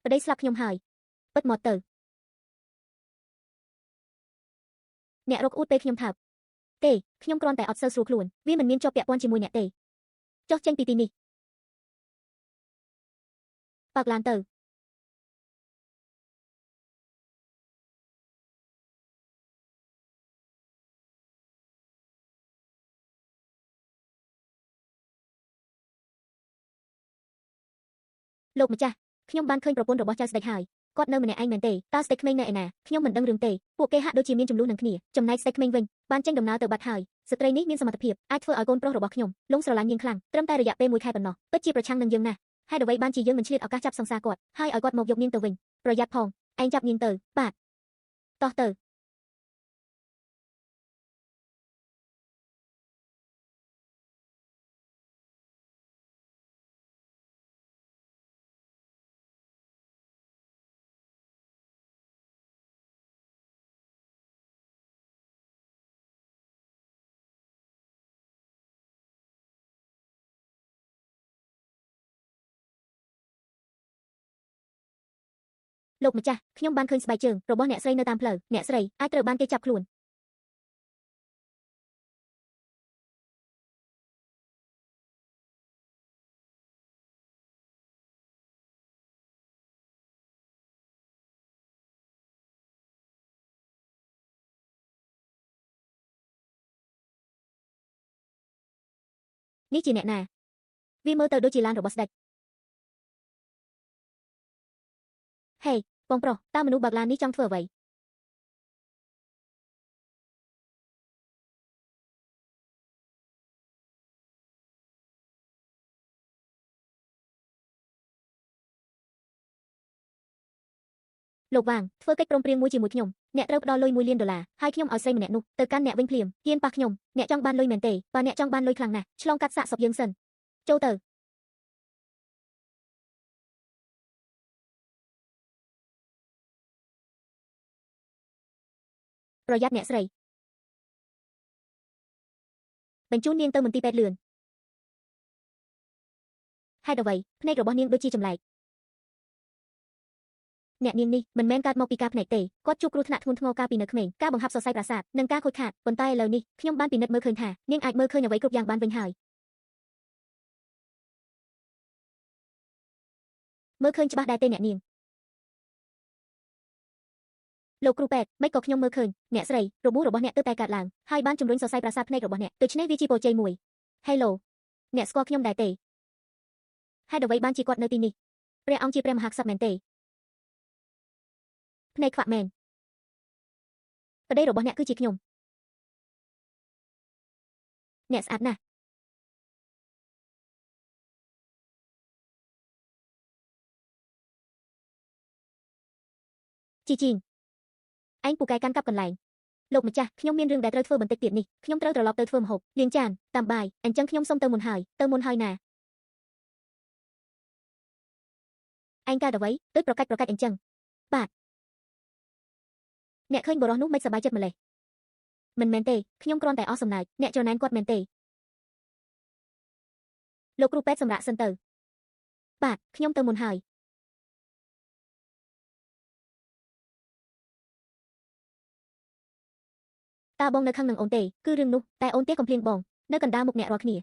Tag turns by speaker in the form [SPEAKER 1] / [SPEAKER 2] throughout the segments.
[SPEAKER 1] ប្តីស្លាប់ខ្ញុំហើយពិតមកទៅអ្នករកអួតពេលខ្ញុំថើបទេខ្ញុំគ្រាន់តែអត់សូវស្រួលខ្លួនវាមិនមានជាប់ពាក់ព័ន្ធជាមួយអ្នកទេចុះចេញពីទីនេះបើកឡានទៅលោកម្ចាស់ខ្ញុំបានឃើញប្រពន្ធរបស់ចៅស្ដេចហើយគាត់នៅម្នាក់ឯងមែនទេតើស្ដេចក្មេងនៅឯណាខ្ញុំមិនដឹងរឿងទេពួកគេហាក់ដូចជាមានចំនួននឹងគ្នាចំណែកស្ដេចក្មេងវិញបានចេញដំណើរទៅបាត់ហើយស្ត្រីនេះមានសមត្ថភាពអាចធ្វើឲ្យកូនប្រុសរបស់ខ្ញុំលងស្រឡាញ់នាងខ្លាំងត្រឹមតែរយៈពេលមួយខែប៉ុណ្ណោះពិតជាប្រឆាំងនឹងយើងណាស់ហេតុអ្វីបានជាយើងមិនឆ្លៀតឱកាសចាប់សង្សារគាត់ហើយឲ្យគាត់មកយកនាងទៅវិញប្រយ័ត្នផងឯងចាប់នាងទៅបាទតោះទៅលោកម្ចាស់ខ្ញុំបានឃើញស្បែកជើងរបស់អ្នកស្រីនៅតាមផ្លូវអ្នកស្រីអាចត្រូវបានគេចាប់ខ្លួននេះជាអ្នកណាវាមើលទៅដូចជាឡានរបស់ស្ដេចហេបងប្រុសតើមនុស្សបើកឡាននេះចង់ធ្វើអ្វីលោកវ៉ាងធ្វើកិច្ចព្រមព្រៀងមួយជាមួយខ្ញុំអ្នកត្រូវផ្ដល់លុយ1លានដុល្លារហើយខ្ញុំឲ្យស្រីម្នាក់នោះទៅកាន់អ្នកវិញភ្លាមហ៊ានប៉ះខ្ញុំអ្នកចង់បានលុយមែនទេបើអ្នកចង់បានលុយខ្លាំងណាស់ឆ្លងកាត់សាកសពយើងសិនចូលទៅប្រយ័ត្នអ្នកស្រីបញ្ជូននាងទៅមន្ទីរពេទ្យលឿនហេតុអ្វីភ្នែករបស់នាងដូចជាចម្លែកអ្នកនាងនេះមិនមែនកើតមកពីការភ្នែកទេគាត់ជួបគ្រោះថ្នាក់ធ្ងន់ធ្ងរកាលពីនៅក្មេងការបង្ហាប់សរសៃប្រសាទនិងការខូចខាតប៉ុន្តែឥឡូវនេះខ្ញុំបានពិនិត្យមើលឃើញថានាងអាចមើលឃើញអ្វីគ្រប់យ៉ាងបានវិញហើយមើលឃើញច្បាស់ដែរទេអ្នកនាងលោកគ្រូពេទ្យមិនក៏ខ្ញុំមើលឃើញអ្នកស្រីរបួសរបស់អ្នកទើបតែកើតឡើងហើយបានជំរុញសរសៃប្រសាទភ្នែករបស់អ្នកដូច្នេះវាជាពរជ័យមួយហេឡូអ្នកស្គាល់ខ្ញុំដែរទេហេតុអ្វីបានជាគាត់នៅទីនេះព្រះអង្គជាព្រះមហាក្សត្រមែនទេភ្នែកខ្វាក់មែនប្តីរបស់អ្នកគឺជាខ្ញុំអ្នកស្អាតណាស់ជីជីងឯងពូកែកាន់កាប់កន្លែងលោកម្ចាស់ខ្ញុំមានរឿងដែលត្រូវធ្វើបន្តិចទៀតនេះខ្ញុំត្រូវត្រឡប់ទៅធ្វើម្ហូបលាងចានតាមបាយអញ្ចឹងខ្ញុំសុំទៅមុនហើយទៅមុនហើយណាឯងកើតអ្វីដូចប្រកាច់ប្រកាច់អញ្ចឹងបាទអ្នកឃើញបុរសនោះមិនសប្បាយចិត្តម្ល៉េះមិនមែនទេខ្ញុំគ្រាន់តែអស់សំណើចអ្នកច្រណែនគាត់មែនទេលោកគ្រូពេទ្យសម្រាកសិនទៅបាទខ្ញុំទៅមុនហើយតើបងនៅខឹងនឹងអូនទេគឺរឿងនោះតែអូនទេកំភ្លៀងបងនៅកណ្ដាលមុខអ្នករាល់គ្នា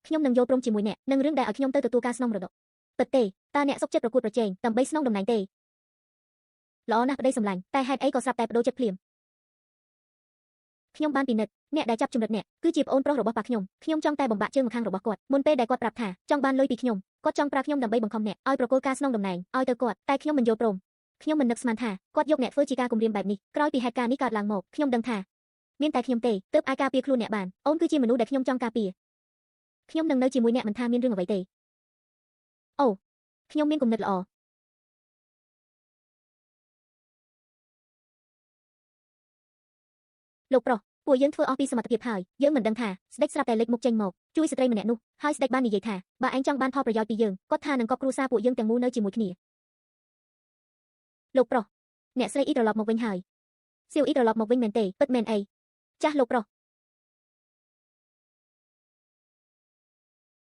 [SPEAKER 1] ខ្ញុំនឹងយល់ព្រមជាមួយអ្នកនឹងរឿងដែលឲ្យខ្ញុំទៅទទួលការស្នងមរតកពិតទេតើអ្នកសុខចិត្តប្រកួតប្រជែងដើម្បីស្នងតំណែងទេល្អណាស់ប្តីសម្លាញ់តែហេតុអីក៏ស្រាប់តែបដូរចិត្តភ្លាមខ្ញុំបានពិនិត្យអ្នកដែលចាប់ជំរិតអ្នកគឺជាប្អូនប្រុសរបស់ប៉ាខ្ញុំខ្ញុំចង់តែបំបាក់ជើងម្ខាងរបស់គាត់មុនពេលដែលគាត់ប្រាប់ថាចង់បានលុយពីខ្ញុំគាត់ចង់ប្រើខ្ញុំដើម្បីបង្ខំអ្នកឲ្យប្រគល់ការស្នងតំណែងឲ្យទៅគាត់តែខ្ញុំមិនយល់ព្រមខ្ញុំមិននឹកស្មានថាគាត់យកអ្នកធ្វើជាការគំរាមបែបនេះក្រោយពីហេតុការណ៍នេះកើតឡើងមកខ្ញុំដឹងថាមានតែខ្ញុំទេទើបអាចការពារខ្លួនអ្នកបានអូនគឺជាមនុស្សដែលខ្ញុំចង់ការពារខ្ញុំនឹងនៅជាមួយអ្នកមិនថាមានរឿងអ្វីទេអូខ្ញុំមានគំនិតល្អលោកប្រុសពួកយើងធ្វើអស់ពីសមត្ថភាពហើយយើងមិនដឹងថាស្ដេចស្រាប់តែលេចមុខចេញមកជួយស្ត្រីម្នាក់នោះហើយស្ដេចបាននិយាយថាបើឯងចង់បានផលប្រយោជន៍ពីយើងគាត់ថានឹងកប់គ្រួសារពួកយើងទាំងមូលនៅជាមួយគ្នាលោកប្រុសអ្នកស្រីអ៊ីត្រឡប់មកវិញហើយសៀវអ៊ីត្រឡប់មកវិញមែនទេពិតមែនអី ចាស់លោកប្រុស។